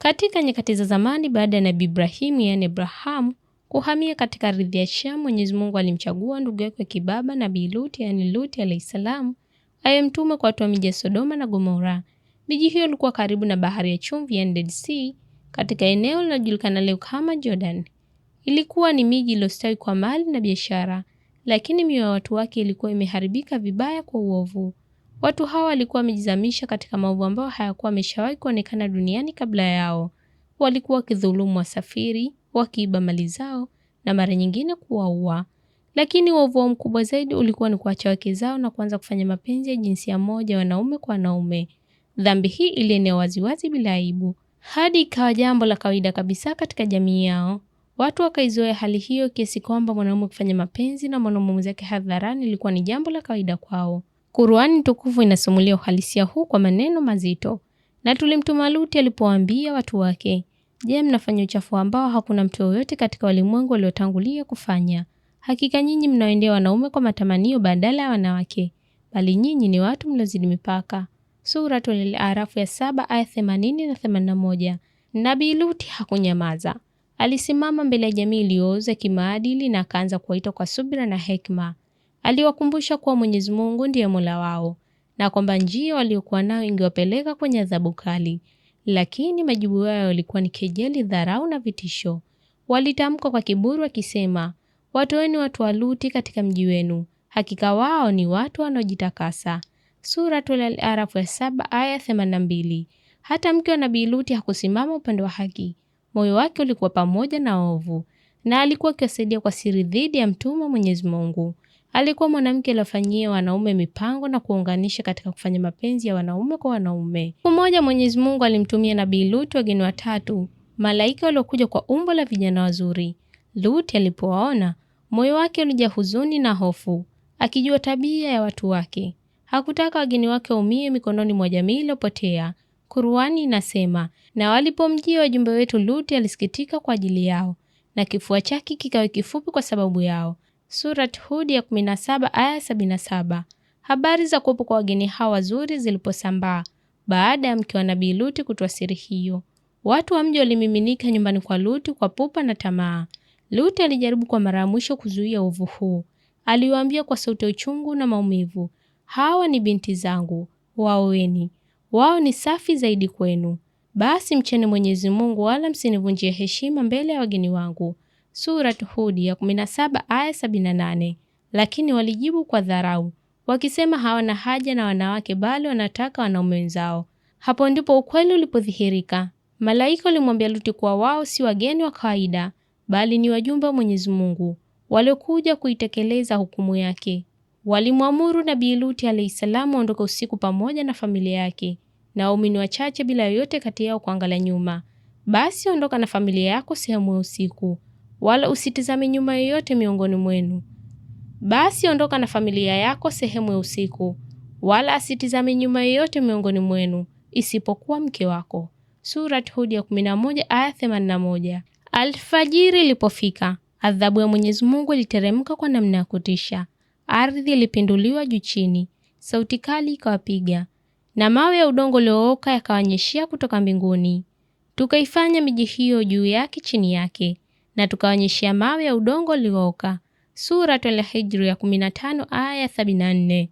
Katika nyakati za zamani, baada ya Nabii Ibrahimu yaani Abrahamu kuhamia katika ardhi ya Sham, Mwenyezi Mungu alimchagua ndugu yake wa kibaba Nabii Luti yaani Luti alayhi salam awe mtume kwa watu wa miji ya Sodoma na Gomora. Miji hiyo ilikuwa karibu na bahari ya chumvi yaani Dead Sea, katika eneo linalojulikana leo kama Jordan. Ilikuwa ni miji iliyostawi kwa mali na biashara, lakini mioyo ya watu wake ilikuwa imeharibika vibaya kwa uovu. Watu hawa walikuwa wamejizamisha katika maovu ambayo hayakuwa wameshawahi kuonekana duniani kabla yao. Walikuwa wakidhulumu wasafiri, wakiiba mali zao na mara nyingine kuwaua. Lakini uovu wao mkubwa zaidi ulikuwa ni kuacha wake zao na kuanza kufanya mapenzi ya jinsia moja, wanaume kwa wanaume. Dhambi hii ilienea waziwazi bila aibu, hadi ikawa jambo la kawaida kabisa katika jamii yao. Watu wakaizoea hali hiyo kiasi kwamba mwanaume kufanya mapenzi na mwanaume mwenzake hadharani ilikuwa ni jambo la kawaida kwao. Qur'ani tukufu inasimulia uhalisia huu kwa maneno mazito. Na tulimtuma Luti alipowaambia watu wake, je, mnafanya uchafu ambao hakuna mtu yoyote katika walimwengu waliotangulia kufanya? Hakika nyinyi mnaoendea wanaume kwa matamanio badala ya wanawake, bali nyinyi ni watu mliozidi mipaka. Suratul Araf ya 7 aya 80 na 81. Nabii Luti hakunyamaza. Alisimama mbele ya jamii iliyooza kimaadili na akaanza kuwaita kwa subira na hekima. Aliwakumbusha kuwa Mwenyezi Mungu ndiye Mola wao na kwamba njia waliokuwa nayo ingewapeleka kwenye adhabu kali. Lakini majibu yao yalikuwa ni kejeli, dharau na vitisho. Walitamka kwa kiburi wakisema, watoeni watu wa Luti katika mji wenu, hakika wao ni watu wanaojitakasa. Suratul Al-Araf ya 7 aya 82. Hata mke wa Nabii Luti hakusimama upande wa haki. Moyo wake ulikuwa pamoja na ovu na alikuwa akiwasaidia kwa siri dhidi ya mtume wa Mwenyezi Mungu. Alikuwa mwanamke aliyofanyia wanaume mipango na kuunganisha katika kufanya mapenzi ya wanaume kwa wanaume. Siku moja Mwenyezi Mungu alimtumia Nabii Luti wageni watatu, malaika waliokuja kwa umbo la vijana wazuri. Luti alipowaona, moyo wake ulijaa huzuni na hofu, akijua tabia ya watu wake. Hakutaka wageni wake waumie mikononi mwa jamii iliyopotea. Qur'ani inasema, na walipomjia wajumbe wetu Luti alisikitika kwa ajili yao, na kifua chake kikawa kifupi kwa sababu yao. Surat Hud ya 17 aya 77. Habari za kuwepo kwa wageni hawa wazuri ziliposambaa baada ya mke wa Nabii Luti kutoa siri hiyo, watu wa mji walimiminika nyumbani kwa Luti kwa pupa na tamaa. Luti alijaribu kwa mara ya mwisho kuzuia uovu huu. Aliwaambia kwa sauti ya uchungu na maumivu, hawa ni binti zangu, waoeni, wao ni safi zaidi kwenu. Basi mcheni Mwenyezi Mungu, wala msinivunjie heshima mbele ya wageni wangu. Surat Hud ya 17 aya 78. Lakini walijibu kwa dharau wakisema hawana haja na wanawake, bali wanataka wanaume wenzao. Hapo ndipo ukweli ulipodhihirika. Malaika walimwambia Luti kuwa wao si wageni wa kawaida, bali ni wajumbe wa Mwenyezi Mungu waliokuja kuitekeleza hukumu yake. Walimwamuru Nabii Luti alayhi salamu aondoke usiku pamoja na familia yake na waumini wachache bila yoyote kati yao kuangalia nyuma. Basi ondoka na familia yako sehemu ya usiku, wala usitizame nyuma yoyote miongoni mwenu. Basi ondoka na familia yako sehemu ya usiku, wala asitizame nyuma yoyote miongoni mwenu isipokuwa mke wako. Surat Hud ya 11 aya 81. Alfajiri ilipofika, adhabu ya Mwenyezi Mungu iliteremka kwa namna ya kutisha. Ardhi ilipinduliwa juu chini, sauti kali ikawapiga, na mawe ya udongo uliooka yakawanyeshea kutoka mbinguni. Tukaifanya miji hiyo juu yake chini yake, na tukawanyeshea mawe ya udongo uliooka. Suratul Hijr ya 15 aya 74.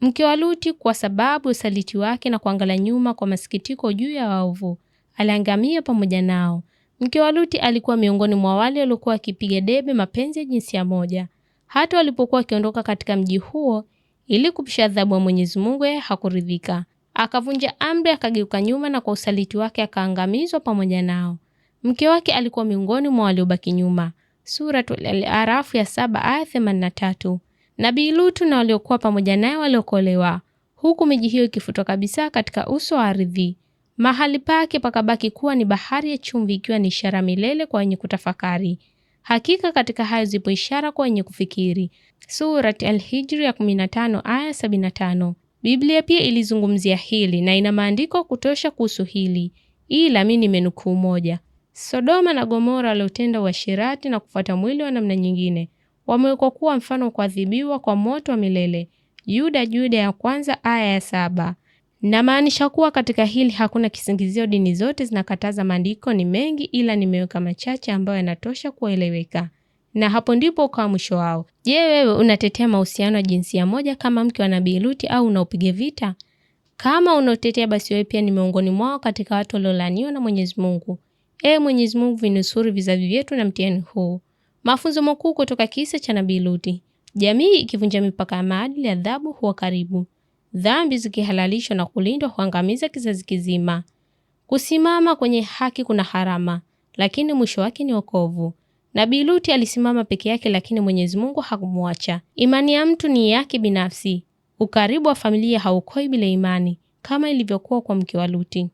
Mke wa Luti, kwa sababu usaliti wake na kuangalia nyuma kwa masikitiko juu ya waovu, aliangamia pamoja nao. Mke wa Luti alikuwa miongoni mwa wale waliokuwa wakipiga debe mapenzi ya jinsia moja. Hata walipokuwa wakiondoka katika mji huo ili kupisha adhabu ya Mwenyezi Mungu, yeye hakuridhika. Akavunja amri, akageuka nyuma, na kwa usaliti wake akaangamizwa pamoja nao. Mke wake alikuwa miongoni mwa waliobaki nyuma. Suratul Al-Araf ya 7 aya 83. Nabii Lutu na waliokuwa pamoja naye waliokolewa, huku miji hiyo ikifutwa kabisa katika uso wa ardhi. Mahali pake pakabaki kuwa ni bahari ya chumvi, ikiwa ni ishara milele kwa wenye kutafakari. Hakika katika hayo zipo ishara kwa wenye kufikiri. Surat Al-Hijr ya 15 aya 75. Biblia pia ilizungumzia hili na ina maandiko kutosha kuhusu hili, ila mi nimenukuu moja. Sodoma na Gomora waliotenda uasherati na kufuata mwili wa namna nyingine wamewekwa kuwa mfano wa kuadhibiwa kwa moto wa milele. Yuda ya kwanza aya ya 7. Namaanisha kuwa katika hili hakuna kisingizio. Dini zote zinakataza, maandiko ni mengi, ila nimeweka machache ambayo yanatosha kueleweka, na hapo ndipo ukawa mwisho wao. Je, wewe unatetea mahusiano ya jinsia moja kama mke wa Nabii Luti au unaupiga vita? Kama unaotetea, basi wewe pia ni miongoni mwao katika watu waliolaaniwa na Mwenyezi Mungu. Ee Mwenyezi Mungu, vinusuru vizazi vyetu na mtihani huu. Mafunzo makuu kutoka kisa cha Nabii Luti: jamii ikivunja mipaka ya maadili, adhabu huwa karibu. Dhambi zikihalalishwa na kulindwa huangamiza kizazi kizima. Kusimama kwenye haki kuna harama, lakini mwisho wake ni wokovu. Nabii Luti alisimama peke yake, lakini Mwenyezi Mungu hakumwacha. Imani ya mtu ni yake binafsi. Ukaribu wa familia haukoi bila imani, kama ilivyokuwa kwa mke wa Luti.